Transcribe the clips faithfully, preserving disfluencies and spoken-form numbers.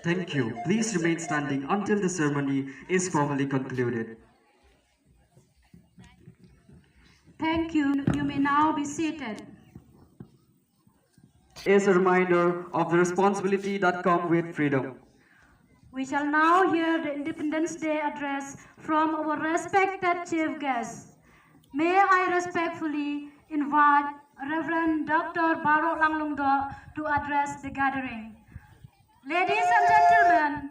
Thank you. Please remain standing until the ceremony is formally concluded. Thank you. You may now be seated. Is a reminder of the responsibility that come with freedom. We shall now hear the Independence Day address from our respected chief guest. May I respectfully invite Reverend Doctor Baroh Langlyngdoh to address the gathering. Ladies and gentlemen,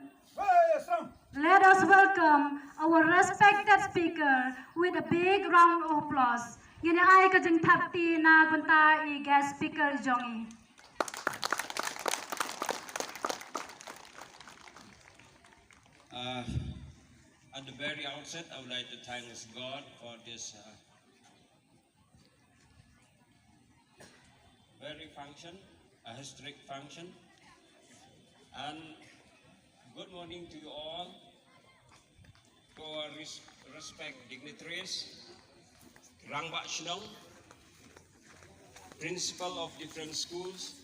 let us welcome our respected speaker with a big round of applause. Ngin ai ka jingthap kti na ka bynta i guest speaker jong i. Uh, at the very outset, I would like to thank God for this uh, very function, a historic function. And good morning to you all, to our res- respect dignitaries, Rangbah Shnong, principal of different schools,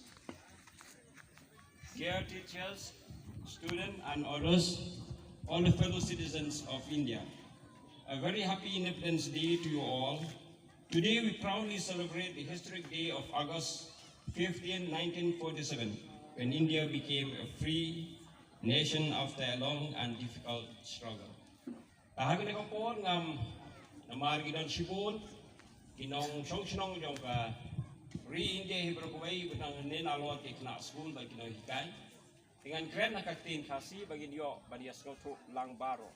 care teachers, students and others, all the fellow citizens of India. A very happy Independence Day to you all. Today we proudly celebrate the historic day of August fifteen, nineteen forty-seven, when India became a free nation after a long and difficult struggle. Ka ha kane ka por ngam namar ki don shibun ki nongshong shnong jong ka ri India hi baroh kawei, ba dang hynnin halor ki khynnah skul bad ki nonghikai. Te ngan kren ha ka ktien Khasi ba ngin ïoh ban ïa sngewthuh lang baroh.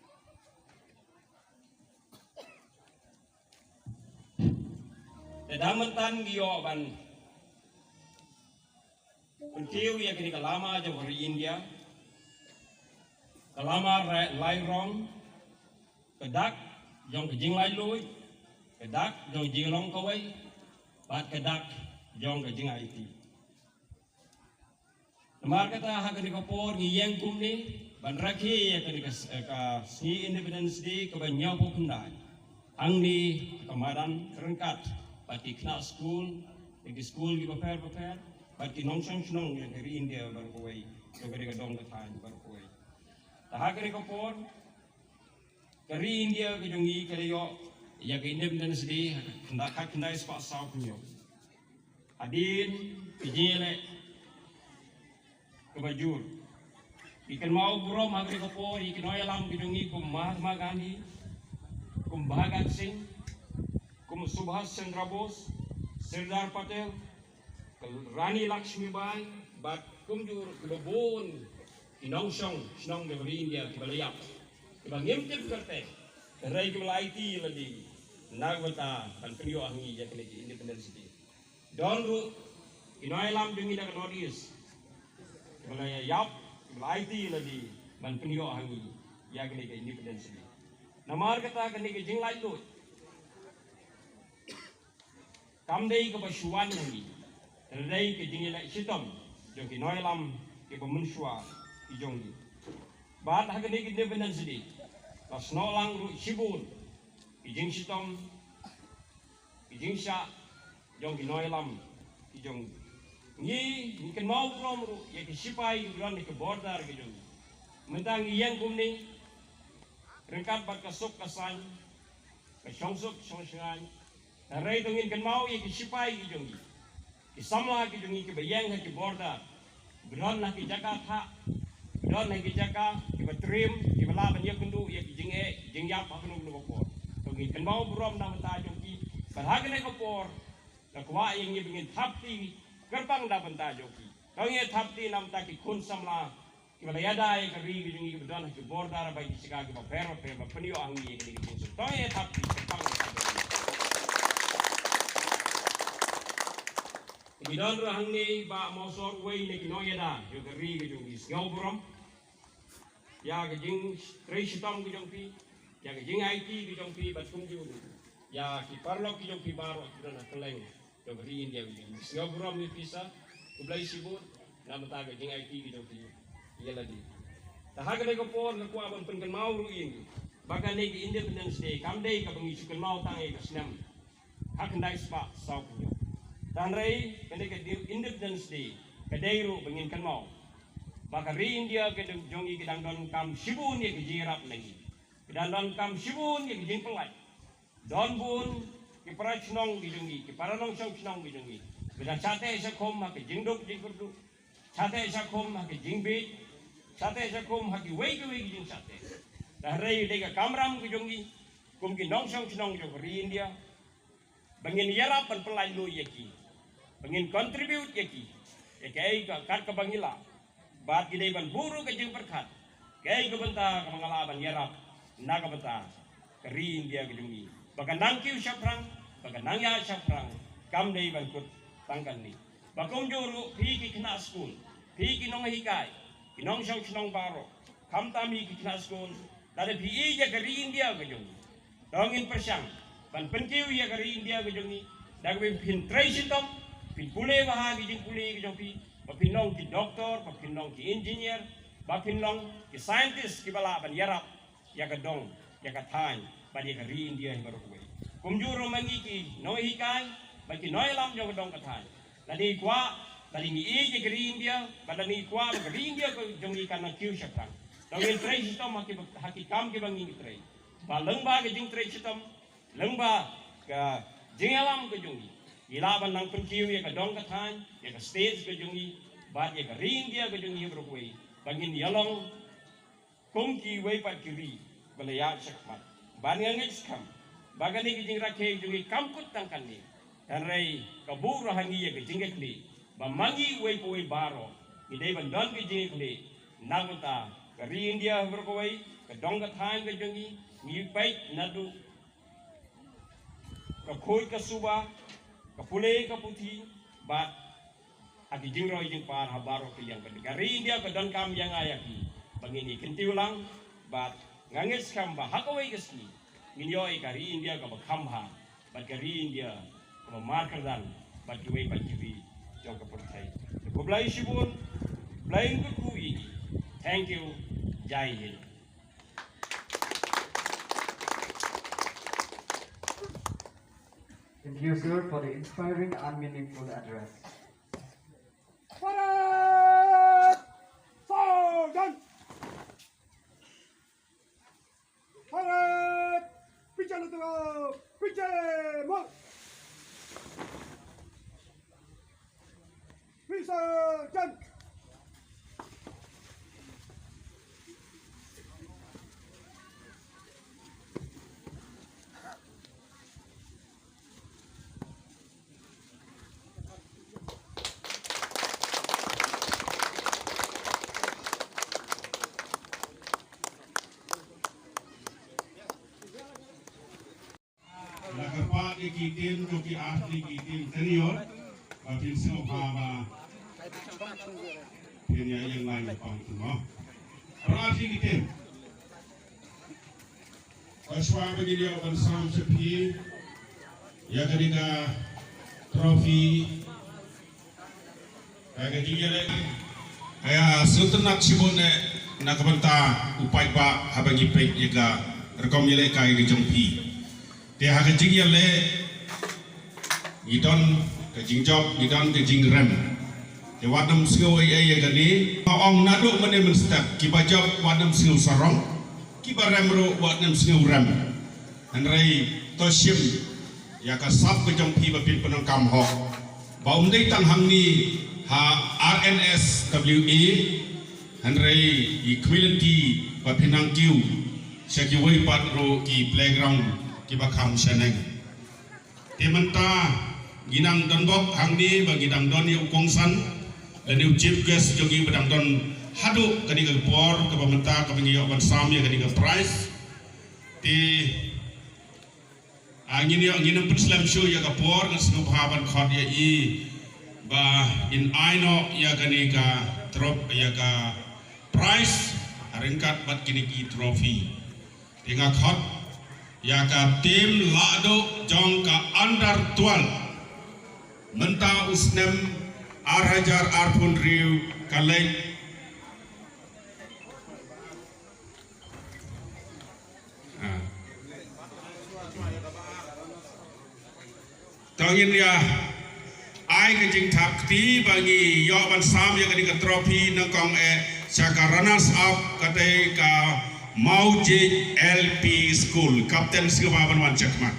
Te da mynta ngi ïoh ban pynkiew ïa kane ka lama jong ka ri India, ka lama re- lai rong, ka dak jong ka jinglaitluid, ka dak jong ka jinglong kawei, bad ka dak jong ka jingaiti. Namar kata ha kane ka por ngi ïeng kumne ban rakhe ïa kane ka s- ka sngi Independence Day kaba hynñiewphew khyndai. Hangne ha ka madan ryngkat bad ki khynnah skul na ki skul kiba pher bapher bad ki nongshong shnong jong ka ri India baroh kawei, jong ka ri ka dong ka thaiñ baroh kawei. Te ha kane ka por ka ri India ka jong ngi ka la ïoh ïa ka Independence Day ha ka khyndai, ha ka khyndai spah saw hynñiew. Hadien ka jingïaleh kaba jur, ngi kynmaw burom ha kane ka por ïa ki nongïalam ki jong ngi kum Mahatma Gandhi, kum Bhagat Singh, kum Subhas Chandra Bose, Sardar Patel, ka Rani Lakshmibai, bad kumjuh ruh kiba bun ki nongshong shnong jong ka ri India kiba la ïap, kiba ngim tip kyrteng, hynrei kiba la aiti ïa lade na ka bynta ban pynïoh ha ngi ïa kane ka Independence Day. Don ruh ki nongïalam jong ngi na ka North East kiba la ïap, kiba la aiti ïa lade ban pynïoh ha ngi ïa kane ka Independence Day. Namar kata kane ka jinglaitluid kam dei kaba shu wan ha ngi, te dei ka jingïaleh shitom jong ki nongïalam kiba mynshuwa ki jong ngi. Bad ha kane ka Independence Day la snoh lang ruh shibun ki jingshitom, ki jingshah jong ki nongïalam ki jong ngi. Ngi, ngi kynmaw burom ruh ïa ki shipai kiba don ha ki border ki jong ngi. Mynta ngi ïeng kumne ryngkat bad ka suk ka saiñ, ka shongsuk shongshngaiñ. Hynrei to ngin kynmaw ïa ki shipai ki jong ngi, ki samla ki jong ngi kiba ïeng ha ki border, ba don ha ki jaka thah, ba don ha ki jaka kiba triem, kiba lah ban ïakynduh ïa ki jingeh jingïap ha kano kano ka por. To ngin kynmaw burom na ka bynta jong ki. Bad ha kane ka por nga kwah ïa ngi ba ngin thap kti kyrpang na ka bynta jong ki. To ngin thap kti na ka bynta ki khun samla kiba la ïada ïa ka ri ka jong ngi kiba don ha ki border bad ki jaka kiba pher bapher, ba pynïoh ha ngi ïa kane ka jingsuk. To ngin thap kti kyrpang na ka bynta jong ngi. Ngi don ruh hangne i Bah Mawsor, uwei na ki nongïada jong ka ri ka jong ngi. Sngewburom ïa ka jingtrei shitom ka jong phi, ïa ka jingaiti ka jong phi, bad kumjuh ruh ïa ki paralok ki jong phi baroh kiba don ha kylleng jong ka ri India ka jong ngi. Sngewburom ïa phi sa, khublei shibun na ka bynta ka jingaiti ka jong phi ïa lade. Te ha kane ka por nga kwah ban pynkynmaw ruh ïa ngi ba kane ka Independence Day kam dei kaba ngi shu kynmaw tang ïa ka snem ha khyndai spah saw phew hynñiew. Hynrei kane ka di- Independence Day ka dei ruh ba ngin kynmaw ba ka ri India ka dang jong ngi ka dang donkam shibun ïa ka jingïarap na ngi. Ka dang donkam shibun ïa ka jingpynlait. Don bun ki para shnong ki jong ngi, ki para nongshong shnong ki jong ngi, ki dang shah teh shah khum ha ka jingduk jingkyrduh, shah teh shah khum ha ka jingbieit, shah teh shah khum ha kiwei kiwei ki jingshah teh. Hynrei dei ka kamram ki jong ngi kum ki nongshong shnong jong ka ri India ba ngin ïarap ban pynlait luid ïa ki, ba ngin contribute ïa ki ïa kaei ka kat kaba ngi lah. Bad ki dei ban buh ruh ka jingpyrkhat kaei ka bynta kaba nga lah ban ïarap na ka bynta ka ri India ka jong ngi, ba ka nang kiew shaphrang, ba ka nang ïaid shaphrang, kam dei ban kut tang kane. Ba kumjuh ruh phi ki khynnah skul, phi ki nonghikai, ki nongshong shnong baroh, khamtam hi ki khynnah skul, lada phi ïeit ïa ka ri India ka jong ngi, to ngin pyrshang ban pynkiew ïa ka ri India ka jong ngi da kaba phin trei shitom, phin pule bha ha ki jingpule ka jong phi, ba phin long ki doktor, ba phin long ki engineer, ba phin long ki scientist kiba lah ban ïarap ïa ka dong, ïa ka thaiñ bad ïa ka ri India hi baroh kawei. Kumjuh ruh ma ngi ki nonghikai bad ki nongïalam jong ka dong ka thaiñ, lada ngi kwah, lada ngi ïeit ïa ka ri India bad lada ngi kwah ba ka ri India ka jong ngi kan nang kiew shaphrang, to ngin trei shitom ha ki, ha ki kam kiba ngi trei. Ba lyngba ka jingtrei shitom, lyngba ka jingïalam ka jong ngi, ngi lah ban nang pynkiew ïa ka dong ka thaiñ, ïa ka state ka jong ngi bad ïa ka ri India ka jong ngi hi baroh kawei, ba ngin ïalong kum kiwei pat ki ri ba la ïaid shakhmat. Bad nga ngeit skhem ba kane ka jingrakhe jong ngi kam kut tang kane, hynrei ka buh ruh ha ngi ïa ka jingkitkhlieh ba ma ngi uwei pa uwei baroh ngi dei ban don ka jingkitkhlieh na ka bynta ka ri India hi baroh kawei, ka dong ka thaiñ ka jong ngi. Ngi peit naduh ka khuid ka suba, ka pule ka puthi, bad ha ki jingroi jingpar ha baroh ki liang. Ka ri India ka donkam ïa nga ïa phi ba ngin ïa kyntiew lang, bad nga ngeit skhem ba ha kawei ka sngi ngin ïoh ïa ka ri India kaba kham bha bad ka ri India kaba markylliang bad kiwei pat kiwei jong ka pyrthei. Te khublei shibun, khublei kyrkhu ïa ngi. Thank you. Jai Hind. Thank you, sir, for the inspiring and meaningful address. Bharat Sajan! Bharat Vijay Murthy! Vijay Murthy! La kyrpad ïa ki team jong ki archery, ki team senior, ba phin sngewbha ba phin ïa ïeng lai pang tu mo. Para archery ki team. Ba shuwa ba ngin ïoh ban sam sha phi ïa kane ka trophy. Ka ka jingïaleh. Ka ïa sngewtynnat shibun eh na ka bynta u paidbah haba ngi peit ïa ka rukom ïalehkai ka jong phi. Te ha ka jingïaleh ngi don ka jingjop, ngi don ka jingrem. Te wat nym sngew ei ei ïa kane. Nga ong naduh mynne mynstep, kiba jop wat nym sngew sarong, kiba rem ruh wat nym sngew rem. Hynrei to shim ïa ka sap ka jong phi ba phin pyndonkam hok, ba ym dei tang hangne ha R N S W A, hynrei i khmih lynti ba phin nang kiew sha kiwei pat ruh ki playground kiba kham shaneng. Te mynta ngi nang don bok hangne ba ngi dang don ïa u kongsan lane u chief guest jong ngi ba dang don haduh kane ka por kaba mynta kaba ngi ïoh ban sam ïa kane ka prize. Te Ah, ngin ïa, ngin ym pynslem shuh ïa ka por, nga sngewbha ban khot ïa i ba in ai noh ïa kane ka trop, ïa ka prize ryngkat bad kine ki trophy. Te nga khot ïa ka team lahduh jong ka under twelve. Mynta u snem ar hajar arphew hynriew ka leit. Ah. To ngin ïa ai ka jingthap kti ba ngi ïoh ban sam ïa kane ka trophy nyngkong eh Sha ka runners up ka dei ka Mawjid L P School. Captain, sngewbha ban wan shakhmat.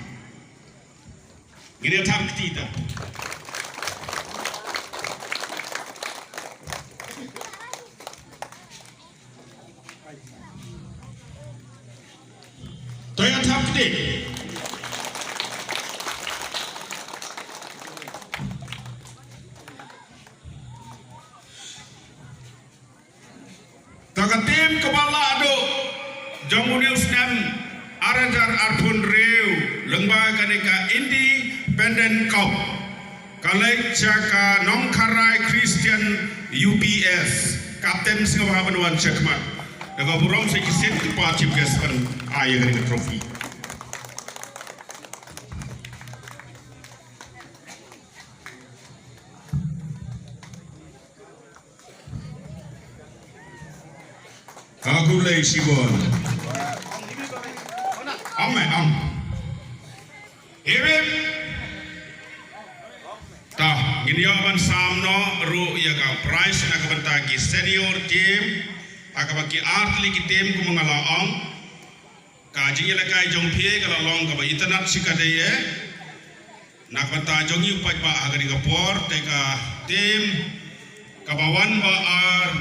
Ngin ïa thap kti ta. To ïa thap kti. Ta ka tim kaba la duh jong une u snem ar hajar arphew hynriew lyngba kane ka Independent Cup, ka leit sha ka Nongkharai Christian U P S. Captain, sngewbha ban wan shakhmat. Da ka burom sa shisien kyrpad Chief Guest ban ai ïa kane ka trophy. Khublei shibun. Am, eh, am. Hip, hip. Ta, ngin ïa ban sam noh ruh ïa ka prize na ka bynta ki senior team. Ha kaba ki artylli ki team kumba nga la ong. Ka jingïalehkai jong phi ka la long kaba itynnad shikatdei eh. Na ka bynta jong ngi u paidbah ha kane ka por, te ka tim kaba wan ba ar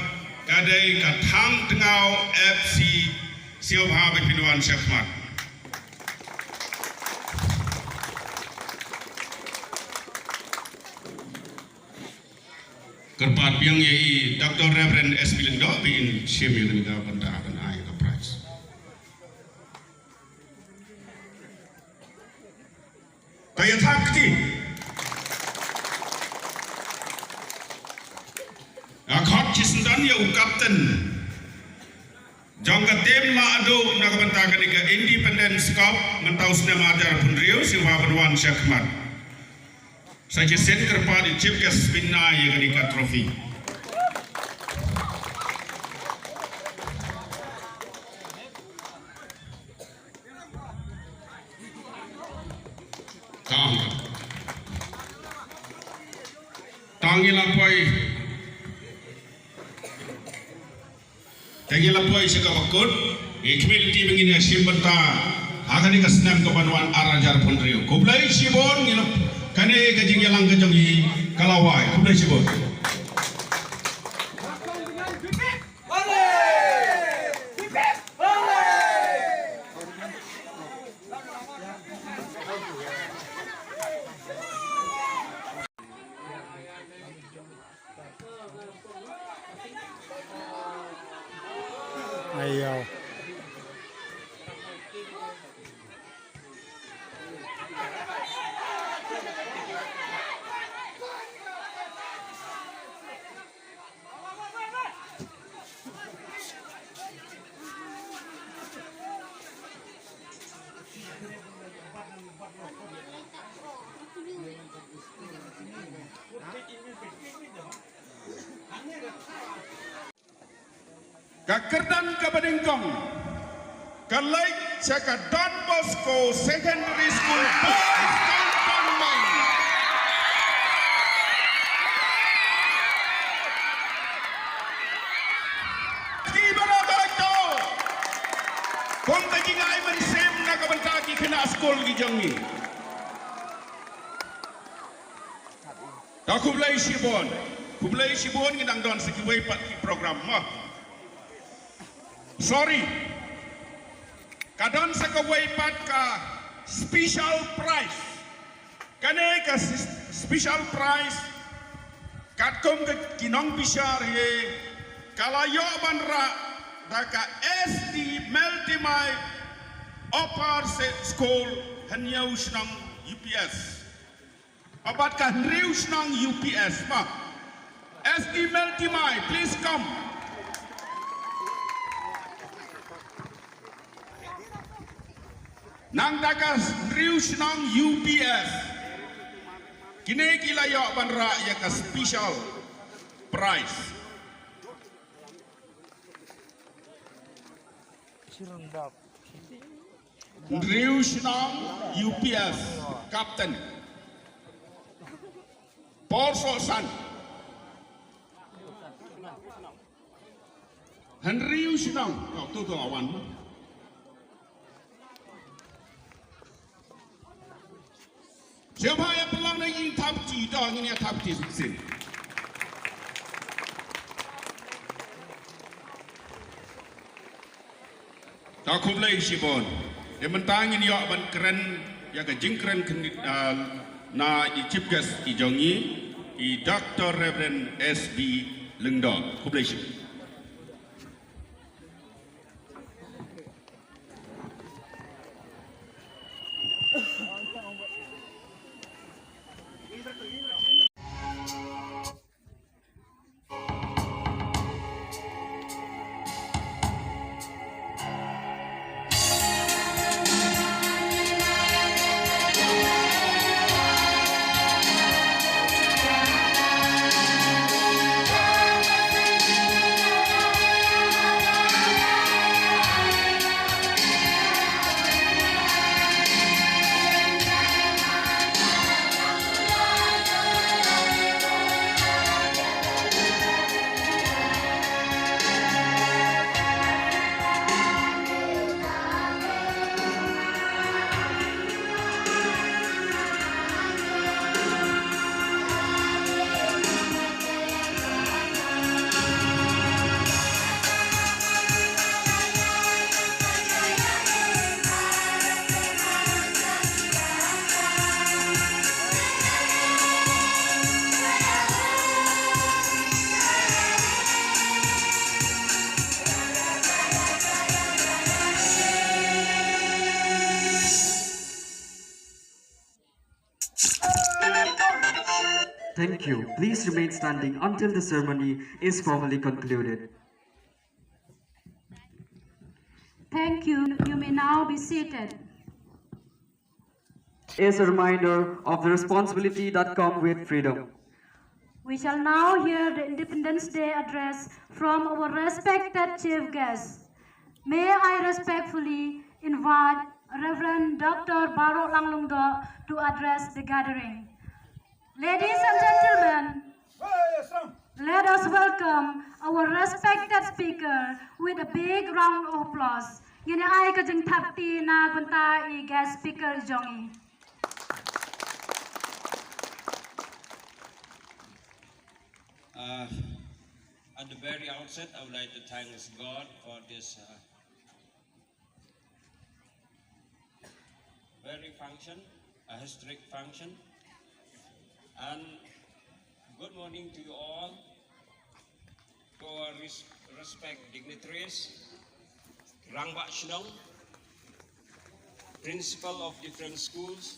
ka dei ka Thangtngaw F C. Sngewbha ba phin wan shakhmat. Kyrpad biang ïa i Doctor Reverend S B Lyngdoh ba in shim ïa kane ka bynta ban ai ka prize. Ka ïa thap kti. Nga khot shisyndon ïa u captain jong ka tim la duh na ka bynta kane ka Independence Cup mynta u snem ar hajar arphew hynriew, sngewbha ban wan shakhmat. Sa shisien kyrpad ïa i Chief Guest ban ai ïa kane ka trophy. Tang. Tang ïa la poi. Te ngi la poi sha kaba kut, ngi khmih lynti ba ngin ïa shim bynta ha kane ka snem kaban wan ar hajar arphew hynriew. Khublei shibun, ngi la, kane ka jingïalang ka jong ngi ka la wai. Khublei shibun. Ayo. Ka kyrdan kaba nyngkong ka leit sha ka Don Bosco Secondary School Boys Cantonment. Ki baroh to, kumta ki ngai mynsiem na ka bynta ki khynnah skul ki jong ngi. Ta khublei shibun. Khublei shibun, ngi dang don sa kiwei pat ki program mo. Sorry. Ka don sa kawei pat ka special prize. Kane ka s-, special prize katkum ka ki nongbishar hi ka la ïoh ban rah da ka S D Meltimai Upper Se-, School, Hynñiew Shnong U P S. Bad ka Hynriew Shnong U P S, ma. S D Meltimai, please come. Nangta ka Hynriew Shnong U P S. Kine ki la ïoh ban rah ïa ka special prize. Hynriew Shnong U P S, Captain. Por soh san. Hynriew shnong. Kau tu tu awan. Sngewbha ïa pynlong na ïing thap ti, to ngin ïa thap ti shisien. To khublei shibun. Te mynta ngin ïoh ban kren ïa ka jingkren khyndiat, ah, na i chief guest i jong ngi, i Doctor Reverend S B Lyngdoh. Khublei shibun. Thank you. Please remain standing until the ceremony is formally concluded. Thank you. You may now be seated. Is a reminder of the responsibility that come with freedom. We shall now hear the Independence Day address from our respected chief guest. May I respectfully invite Reverend Doctor Baroh Lang Lyngdoh to address the gathering. Ladies and gentlemen, let us welcome our respected speaker with a big round of applause. Ngin ai ka jingthap ti na ka bynta i guest speaker jong ngi. Uh, at the very outset, I would like to thank God for this, uh, very function, a historic function. And good morning to you all, to our res-, respect dignitaries, Rangbah Shnong, principal of different schools,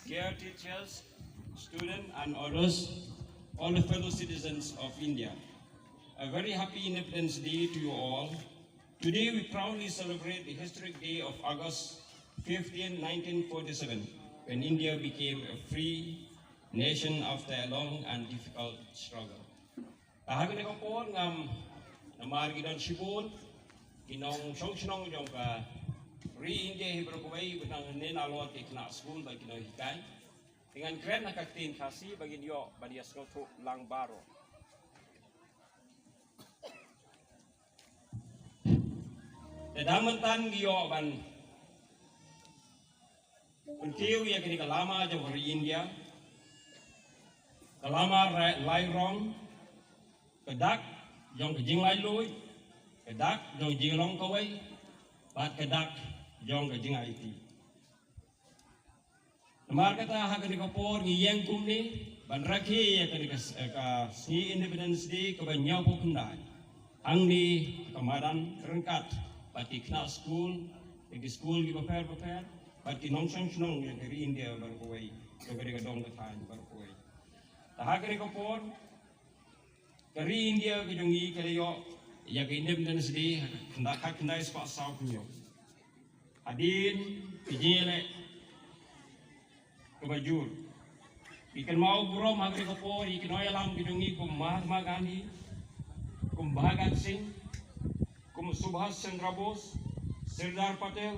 care teachers, student and others, all the fellow citizens of India. A very happy Independence Day to you all. Today we proudly celebrate the historic day of August fifteen, nineteen forty-seven, when India became a free nation after a long and difficult struggle. Te ha kane ka por ngam namar ki don shibun ki nongshong shnong jong ka ri India hi baroh kawei, ba nang ne nalor ki khynnah skul bad ki nonghikai. Te ngan kren ha ka ktien Khasi ba ngin ïoh ban ïa sngewthuh lang baroh. Te da mynta ngi ïoh ban pynkiew ïa kane ka lama jong ka ri India, ka lama ra-, lai rong, ka dak jong ka jinglaitluid, ka dak jong ka jinglong kawei, bad ka dak jong ka jingaiti. Namar kata ha kane ka por ngi ïeng kumne ban rakhe ïa kane ka s-, ka sngi Independence Day kaba hynñiewphew khyndai hangne ha ka madan ryngkat bad ki khynnah skul, ïa ki skul kiba pher bapher, bad ki nongshong shnong jong ka ri India baroh kawei, jong kane ka dong ka thaiñ baroh kawei. Te ha kane ka por ka ri India ka jong ngi ka la ïoh ïa ka Independence Day ha ka khyndai, ha khyndai spah saw hynñiew. Hadien ka jingïaleh kaba jur, ngi kynmaw burom ha kane ka por ïa ki nongïalam ki jong ngi kum Mahatma Gandhi, kum Bhagat Singh, kum Subhas Chandra Bose, Sardar Patel,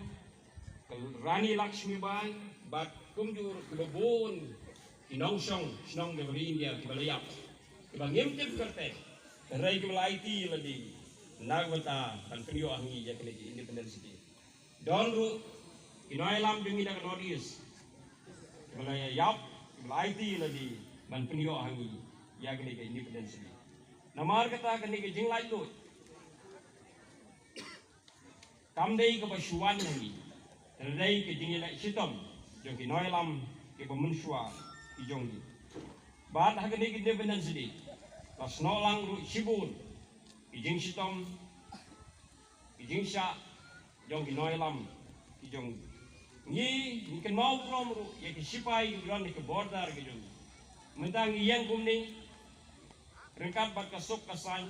ka Rani Lakshmibai, bad kumjuh ruh kiba bun ki nongshong shnong jong ka ri India kiba la ïap, kiba ngim tip kyrteng. Hynrei kiba la aiti ïa lade na ka bynta ban pynïoh ha ngi ïa kane ka Independence Day. Don ruh ki nongïalam jong ngi na ka North East kiba la ïap, kiba la aiti ïa lade ban pynïoh ha ngi ïa kane ka Independence Day. Namar kata kane ka jinglaitluid kam dei kaba shu wan ha ngi, te dei ka jingïaleh shitom jong ki nongïalam kiba mynshuwa ki jong ngi. Bad ha kane ka Independence Day la snoh lang ruh shibun ki jingshitom, ki jingshah jong ki nongïalam ki jong ngi. Ngi, ngi kynmaw burom ruh ïa ki sipai kiba don ha ki border ki jong ngi. Mynta ngi ïeng kumne ryngkat bad ka suk ka saiñ,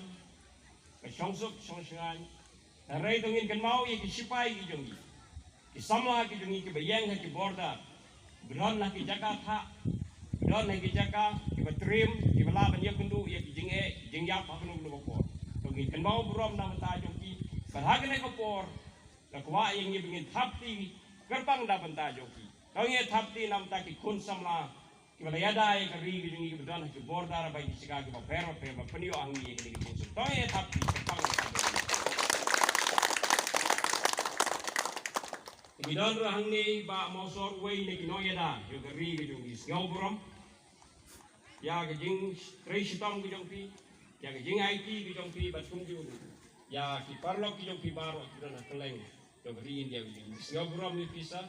ka shongsuk shongshngaiñ. Hynrei to ngin kynmaw ïa ki sipai ki jong ngi, ki samla ki jong ngi kiba ïeng ha ki border, ba don ha ki jaka thah, ba don ha ki jaka kiba triem, kiba lah ban ïakynduh ïa ki jingeh jingïap ha kano kano ka por. To ngin kynmaw burom na bynta jong ki. Bad ha kane ka por nga kwah ïa ngi ba ngin thap kti kyrpang na bynta jong ki. To ngin thap kti na bynta ki khun samla kiba la ïada ïa ka ri ka jong ngi, kiba don ha ki border bad ki jaka kiba pher bapher, ba pynïoh ha ngi ïa kane ka jingsuk. To ngin thap kti kyrpang. Ngi don ruh hangne Bah Mawsor, uwei na ki nongïada jong ka ri ka jong ngi. Sngew burom ïa ka jingtrei shitom ka jong phi, ïa ka jingaiti ka jong phi, bad kumjuh ruh ïa ki paralok ki jong phi baroh kiba don ha kylleng jong ka ri India ka jong ngi. Sngew burom ïa phi sir,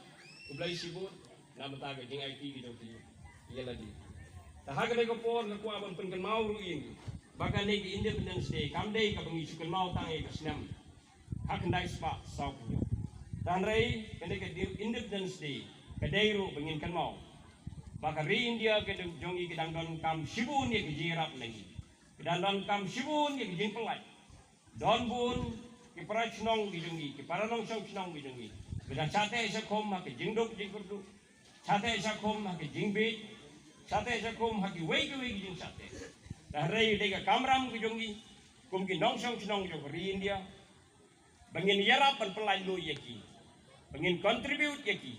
khublei shibun na bynta ka jingaiti ka jong phi ïa lade. Te ha kane ka por nga kwah ban pynkynmaw ruh ïa ngi ba kane ka Independence Day kam dei kaba ngi shu kynmaw tang ïa ka snem ha khyndai spah saw phew. Hynrei kane ka di-, Independence Day ka dei ruh ba ngin kynmaw ba ka ri India ka jong ngi ka dang donkam shibun ïa ka jingïarap na ngi. Ka dang donkam shibun ïa ka jingpyllait. Don bun ki para shnong ki jong ngi, ki para nongshong shnong ki jong ngi, ba dang shah teh shah khum ha ka jingduk jingkyrduh, shah teh shah khum ha ka jingbieit, shah teh shah khum ha kiwei kiwei ki jingshah teh. Hynrei dei ka kamram ka jong ngi kum ki nongshong shnong jong ka ri India ba ngin ïarap ban pyllait luid ïa ki, ba ngin contribute ïa ki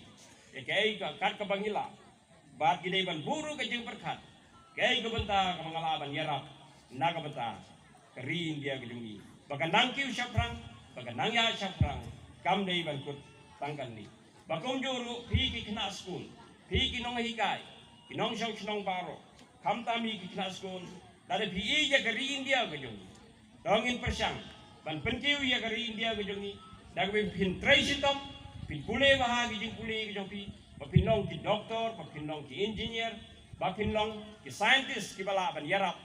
ïa kaei ka kat kaba ngi lah. Bad ngi dei ban buh ruh ka jingpyrkhat kaei ka bynta kaba nga lah ban ïarap na ka bynta ka ri India ka jong ngi, ba ka nang kiew shaphrang, ba ka nang ïaid shaphrang, kam dei ban kut tang kane. Ba kumjuh ruh phi ki khynnah skul, phi ki nonghikai, ki nongshong shnong baroh, khamtam hi ki khynnah skul, lada phi ïeit ïa ka ri India ka jong ngi, to ngin pyrshang ban pynkiew ïa ka ri India ka jong ngi da kaba phin trei shitom, phin pule bha ha ki jingpule ka jong phi, ba phin long ki doktor, ba phin long ki engineer, ba phin long ki scientist kiba lah ban ïarap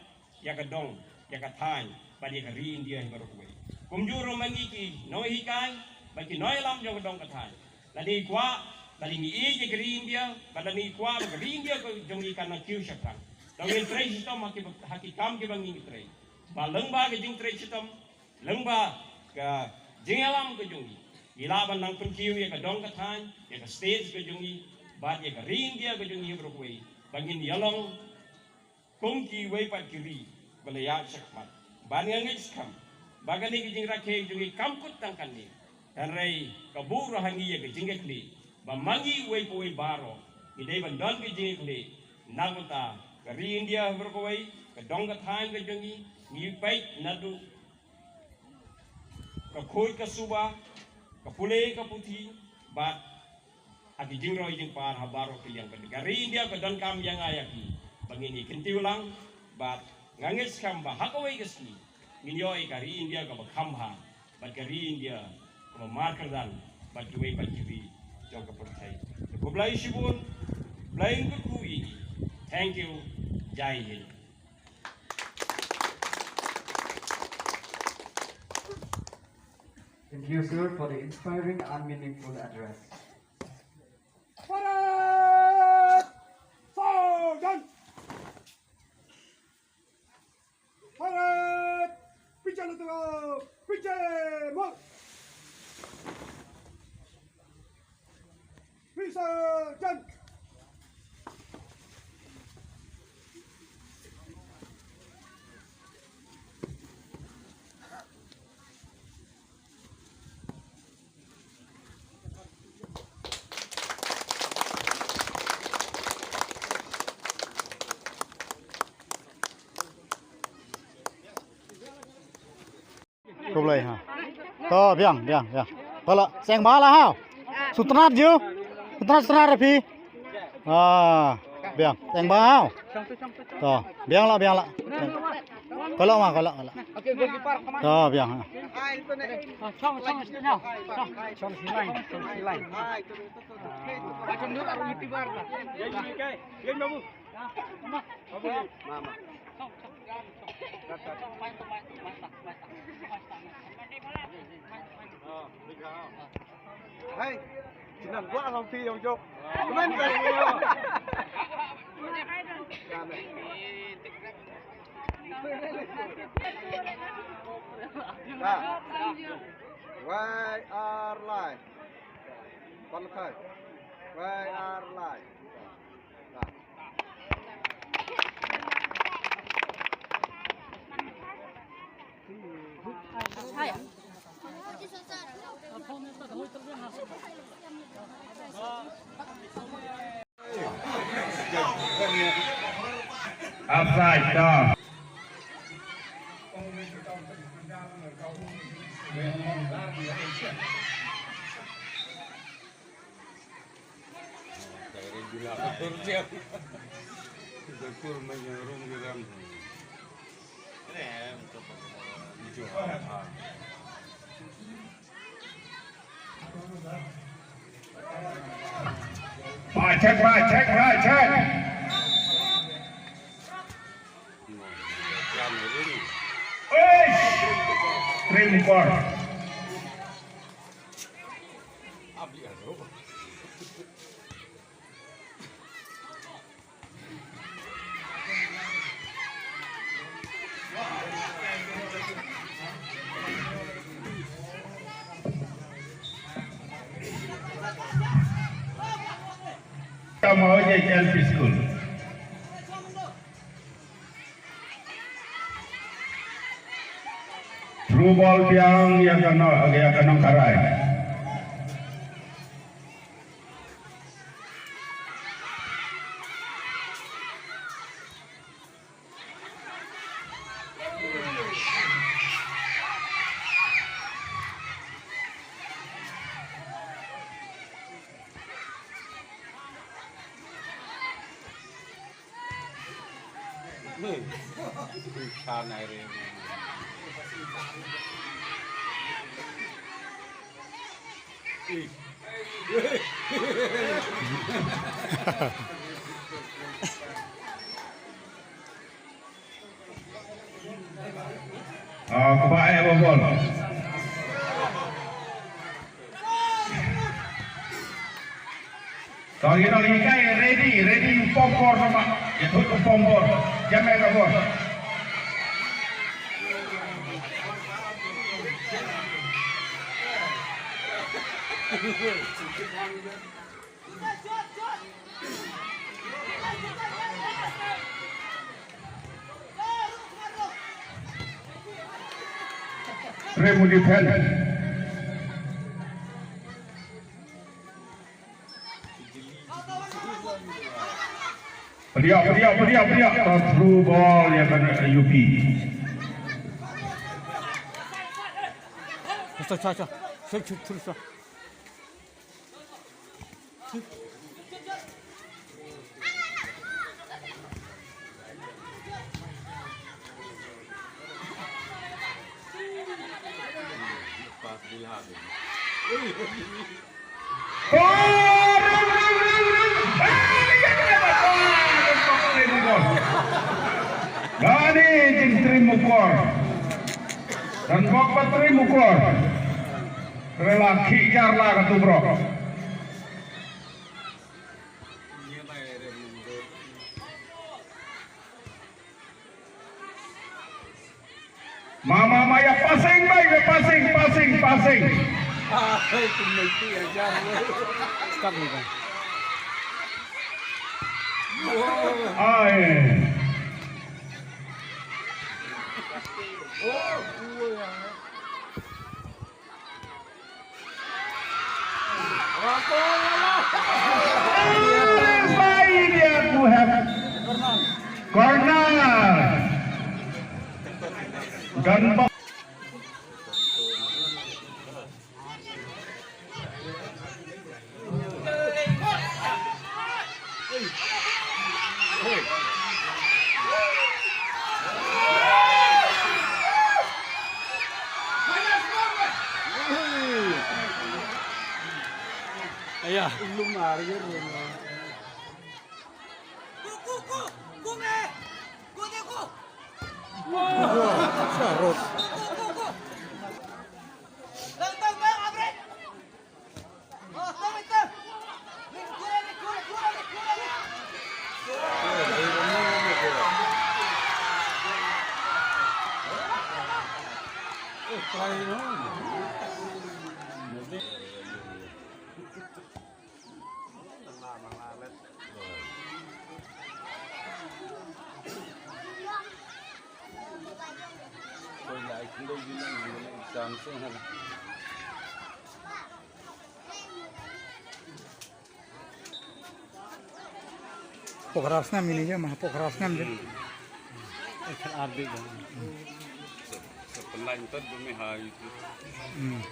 ïa ka dong, ïa ka thaiñ bad ïa ka ri India hi baroh kawei. Kumjuh ruh ma ngi ki nonghikai bad ki nongïalam jong ka dong ka thaiñ, lada ngi kwah, lada ngi ïeit ïa ka ri India, bad lada ngi kwah ba ka ri India ka jong ngi kan nang kiew shaphrang, to ngin trei shitom ha ki, ha ki kam kiba ngi trei. Ba lyngba ka jingtrei shitom, lyngba ka jingïalam ka jong ngi, ngi lah ban nang pynkiew ïa ka dong ka thaiñ, ïa ka state ka jong ngi, bad ïa ka ri India ka jong ngi baroh kawei, ba ngin ïalong kum kiwei pat ki ri ba la ïaid shakhmat. Bad nga ngeit skhem ba kane ka jingrakhe jong ngi kam kut tang kane, hynrei ka buh ruh ha ngi ïa ka jingkitkhlieh ba ma ngi uwei pa uwei baroh ngi dei ban don ka jingkitkhlieh na ka bynta ka ri India baroh kawei, ka dong ka thaiñ ka jong ngi. Ngi peit naduh ka khuid ka suba, ka pule ka puthi, bad ha ki jingroi jingpar ha baroh ki liang. Ka ri India ka donkam ïa nga ïa phi ba ngin ïa kyntiew lang, bad nga ngeit skhem ba ha kawei ka sngi ngin ïoh ïa ka ri India kaba kham bha, bad ka ri India kaba markyrdan bad kiwei pat ki ri jong ka pyrthei. Khublei shibun, Blei un kyrkhu ïa ngi. Thank you. Jai Hind. Thank you, sir, for the inspiring and meaningful address. Bharat Sajan! Bharat Vijay Murthy! Vijay Murthy! Vijay Murthy! Khublei ha. To biang, biang, biang. Kala seng ba la ha. Sutnat ju. Sutnat sutnat rapi. Ah, biang. Seng ba ha. To biang la, biang la. Kala ma, kala, kala. To biang ha. Hai, jinan ba long phi yong jok. Kmen ka. Wai ar lai. Pan khai. Wai ar lai. Offside, to. Ba check, ba check, ba check. Eish! Trim kor. Tama Ojek L P School. Through ball biang ïa ka no-, ïa ka Nongkharai. Ah, kaba eh babol. To, ïa ngi kai ready, ready u pom bor namar. Ïa thut u pom bor. Jam eh ka bor. Rem u defend. Pdiak, pdiak, pdiak, pdiak. Through ball ïa ka U P. Sa, sa, sa. Sa, sa, sa, sa. Dani jingtrim ukor. Dan bok patrim ukor. Rela khih jar la ka tu brok. Ma, ma, ma, ïa passing, bai, ïa passing, passing, passing. Stop ni, bai. Ai. Corner. Corner. Ganbok. Aya. Lumar ya. Pokra snam ini je mah, pokra snam je. Sa, sa pynlait tad ba me ha YouTube. Hmm.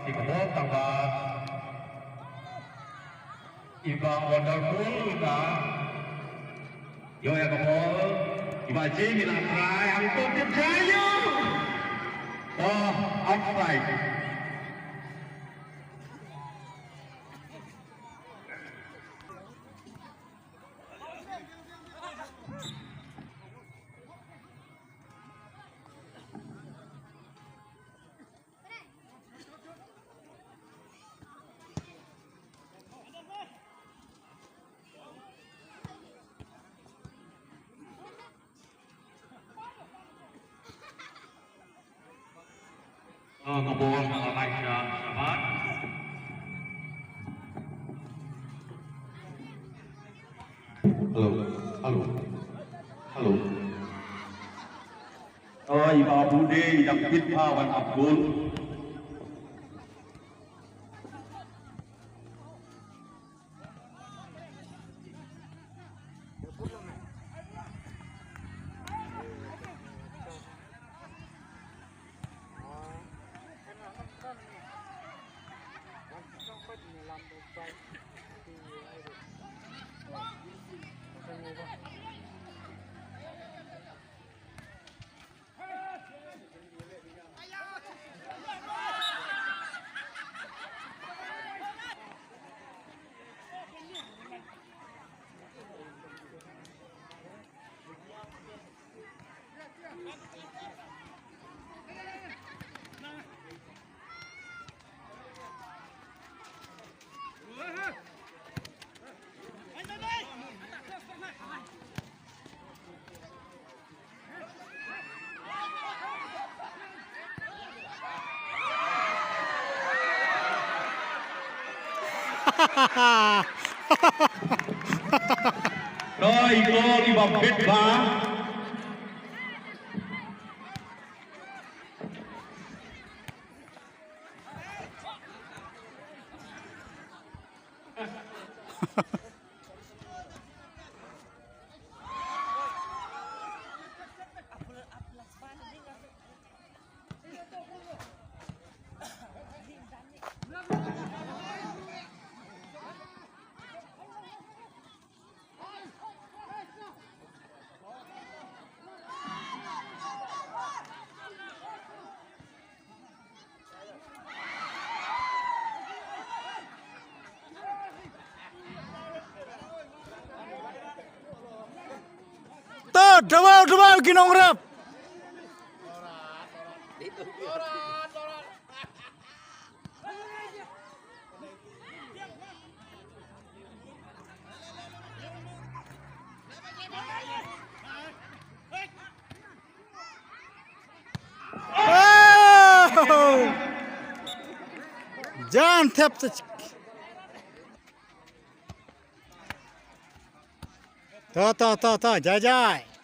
Ïa ka bol tang ba i Bah Wonderful i la ïoh ïa ka bol, i Bah Jim i la try, hangto tip try ïoh. Oh, offside. Ka bol ka la lait sha, sha bad. Hello, hello, hello. Oi, i Bah Bude i dang bit bha wan ap gol. Toi ko ki ba bit ba. Jan thep sa. To, to, to, to, jai, jai.